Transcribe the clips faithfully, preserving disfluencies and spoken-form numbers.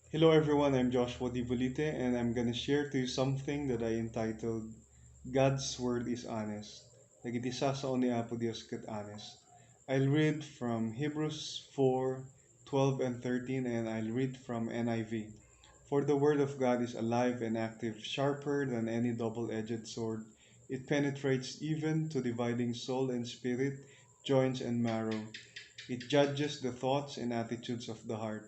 Hello everyone, I'm Joshua Dibolite, and I'm gonna share to you something that I entitled God's Word is Honest. Dagiti sasao ni Apo Dios ket honest. I'll read from Hebrews four twelve and thirteen, and I'll read from N I V. For the word of God is alive and active, sharper than any double-edged sword. It penetrates even to dividing soul and spirit, joints and marrow. It judges the thoughts and attitudes of the heart.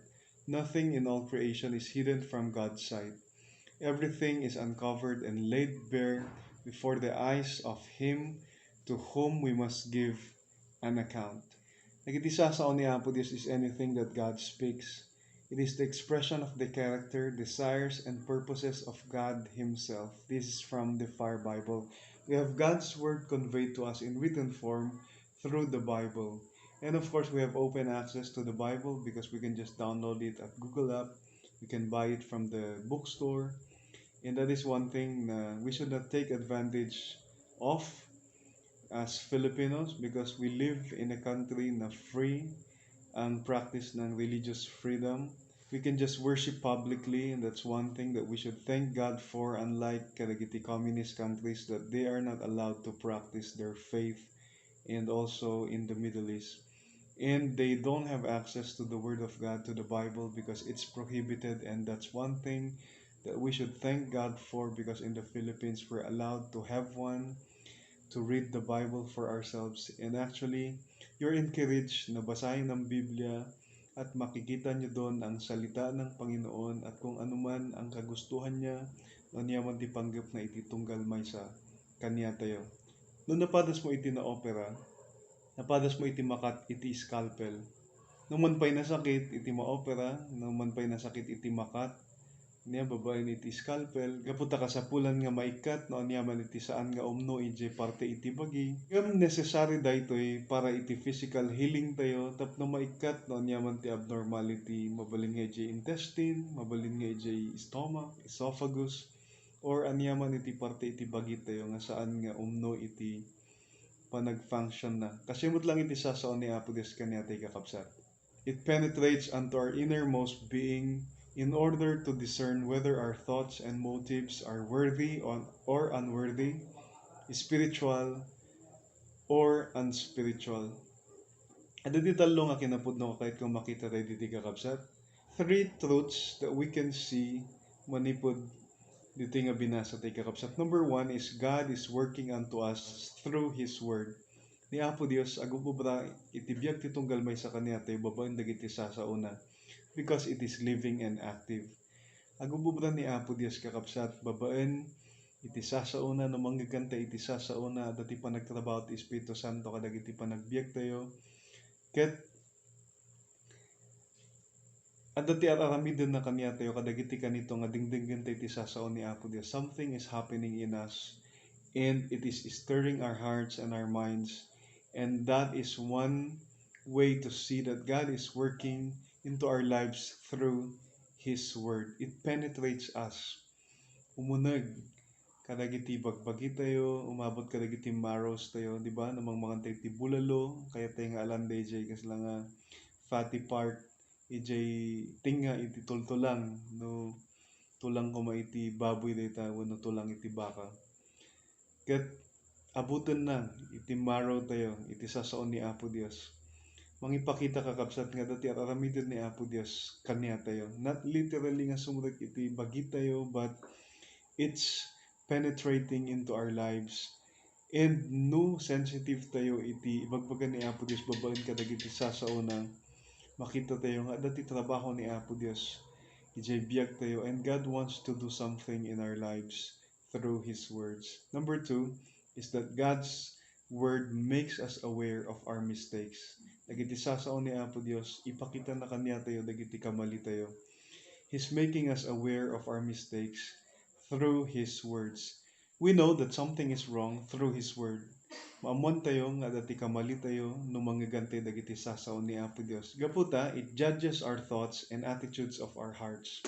Nothing in all creation is hidden from God's sight. Everything is uncovered and laid bare before the eyes of Him to whom we must give an account. Dagiti sasao ni Apo Dios is anything that God speaks. It is the expression of the character, desires, and purposes of God Himself. This is from the Fire Bible. We have God's Word conveyed to us in written form through the Bible. And of course, we have open access to the Bible because we can just download it at Google App. We can buy it from the bookstore. And that is one thing na we should not take advantage of as Filipinos because we live in a country na free ang practice ng religious freedom. We can just worship publicly, and that's one thing that we should thank God for, unlike kadagiti communist countries that they are not allowed to practice their faith, and also in the Middle East. And they don't have access to the Word of God, to the Bible, because it's prohibited, and that's one thing that we should thank God for, because in the Philippines, we're allowed to have one, to read the Bible for ourselves. And actually, you're encouraged na basahin ang Biblia at makikita nyo doon ang salita ng Panginoon at kung anuman ang kagustuhan niya, no, ania man ti panggepna iti tunggal maysa kaniatayo. No napadas mo iti naopera, napadas mo iti makat iti scalpel. No man pay nasakit iti maopera, no man pay nasakit iti makat, nia babaen iti scalpel, gapu ta kasapulan nga maikkat no ania man iti saan nga umno idiay parte iti bagi. Ngem necessary daytoy para iti physical healing tayo tapno maikkat no ania man ti abnormality, mabalin nga idiay intestine, mabalin nga idiay stomach, esophagus, or ania man iti parte iti bagi tayo nga saan nga umno iti panag-function na. Kasimot lang iti sasao ni Apo Dios kaniatay, kakabsat. It penetrates unto our innermost being in order to discern whether our thoughts and motives are worthy on, or unworthy, spiritual or unspiritual. Adda ti tallo nga kinapudno nga kayat kong makita daydi ti kakabsat. Three truths that we can see manipud ditoy nga binasa tay kakabsat. Number one is God is working unto us through His Word. Ni Apo Dios, agub-ubra iti biag ti tunggal maysa kaniatayo babaen dagiti sasaona, because it is living and active. Agub-ubra ni Apo Dios, kakabsat, babaen iti sasaona, no mangngeganta iti sasaona, adda ti panagtrabaho ti Espiritu Santo kadagiti panagbiagtayo. Ket adda ti ar-aramidenna kaniatayo kadagiti kanito nga dingdinggenta iti sasao ni Apo Dios. Something is happening in us, and it is stirring our hearts and our minds. And that is one way to see that God is working into our lives through His Word. It penetrates us. Umuneg kadagiti bagbagitayo, umabot kadagiti marrows tayo, di ba? Namangmangan tayo ti bulalo, kayat tayo nga alan dayjay kasla nga fatty part, ijay tengnga iti tultulang, no tulang koma iti baboy dayta, wenno tulang iti baka. Ket abutenna iti marrow tayo, iti sasao ni Apo Dios. Mangipakita, kakabsat, nga adda ti ar-aramiden ni Apo Dios kaniatayo. Not literally nga sumrek iti bagitayo, but it's penetrating into our lives. And no sensitive tayo iti ibagbaga ni Apo Dios babaen kadagiti sasaona, makita tayo nga adda ti trabaho ni Apo Dios ijay biag tayo, and God wants to do something in our lives through His words. Number two is that God's Word makes us aware of our mistakes. Dagiti sasao ni Apo Dios, ipakita na kaniatayo dagiti kamali tayo. He's making us aware of our mistakes through His words. We know that something is wrong through His Word. Maammuan tayo nga adda ti kamali tayo no mangngegantay dagiti sasao ni Apo Dios. Gapu ta, it judges our thoughts and attitudes of our hearts.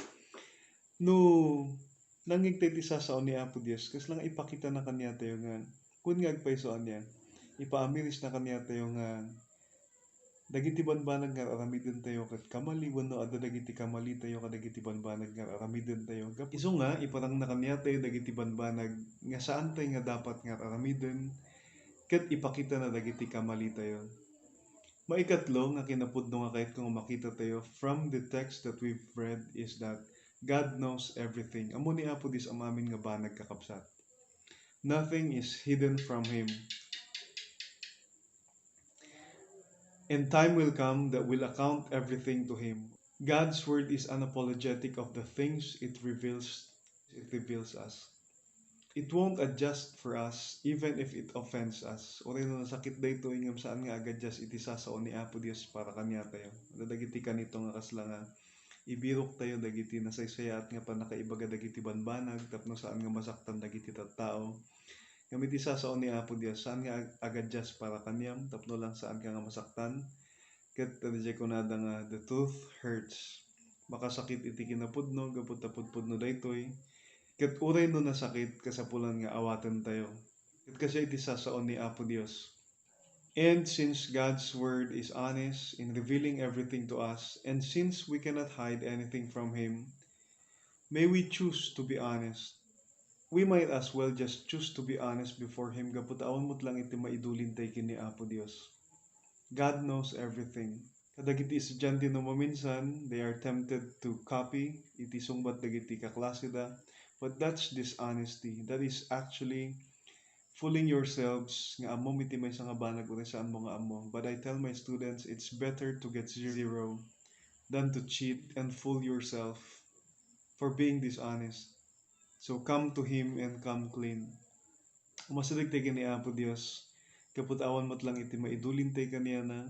No nangngeg tayo ti sasao ni Apo Dios, kasla nga ipakita na kaniatayo nga, kun nga agpayso ania, ipaamiris na kaniatayo nga dagiti banbanag nga aramidentayo ket kamali wenno adda dagiti kamalitayo kadagiti banbanag nga aramidentayo. Gap-, isu nga, iparangna kaniatayo dagiti banbanag nga saantay nga dapat nga aramiden ket ipakitana dagiti kamalitayo. Maikatlo nga kinapudno nga kayatko nga makitatayo from the text that we've read is that God knows everything. Ammo ni Apo Dios am-amin nga banag, kakabsat. Nothing is hidden from Him. And time will come that will account everything to Him. God's word is unapologetic of the things it reveals, it reveals us. It won't adjust for us even if it offends us. Uray no nasakit daytoy ngem saan nga agadjust iti sasao ni Apo Dios para kaniatayo. Adda dagiti kanito nga kasla nga ibiroktayo dagiti nasaysayaat nga pannakaibaga dagiti banbanag tapno saan nga masaktan dagiti tattao. Ngem iti sasao ni Apo Dios, saan nga ag-, agadjust para kaniam tapno lang saanka nga masaktan. Ket daydiay kunada nga, "The truth hurts." Makasakit iti kinapudno gapu ta pudpudno daytoy. Ket uray no nasakit, kasapulan nga awatentayo. Ket kasla iti sasao ni Apo Dios. And since God's word is honest in revealing everything to us, and since we cannot hide anything from Him, may we choose to be honest. We might as well just choose to be honest before Him gapu ta awan met lang iti maidulintay ken ni Apo Dios. God knows everything. Kadagiti estudiante no maminsan, they are tempted to copy iti sungbat dagiti kaklaseda, but that's dishonesty. That is actually fooling yourselves nga ammom iti maysa nga banag uray saanmo nga ammo. But I tell my students, it's better to get zero than to cheat and fool yourself for being dishonest. So come to Him and come clean. Umasidegtay ken ni Apo Dios, gapu ta awan met lang iti maidulintay kaniana.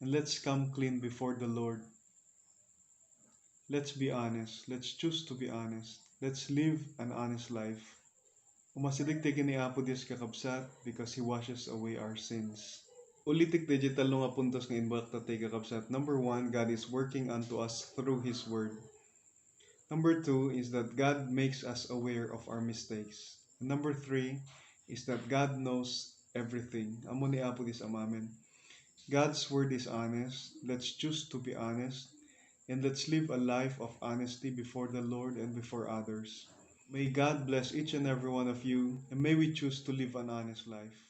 And let's come clean before the Lord. Let's be honest. Let's choose to be honest. Let's live an honest life. Umasidegtay ken ni Apo Dios, kakabsat, because He washes away our sins. Ulitek daydiay tallo nga puntos nga imbagak tattay, kakabsat. Number one, God is working unto us through His Word. Number two is that God makes us aware of our mistakes. And number three is that God knows everything. Ammo ni Apo Dios am-amin. God's word is honest. Let's choose to be honest. And let's live a life of honesty before the Lord and before others. May God bless each and every one of you, and may we choose to live an honest life.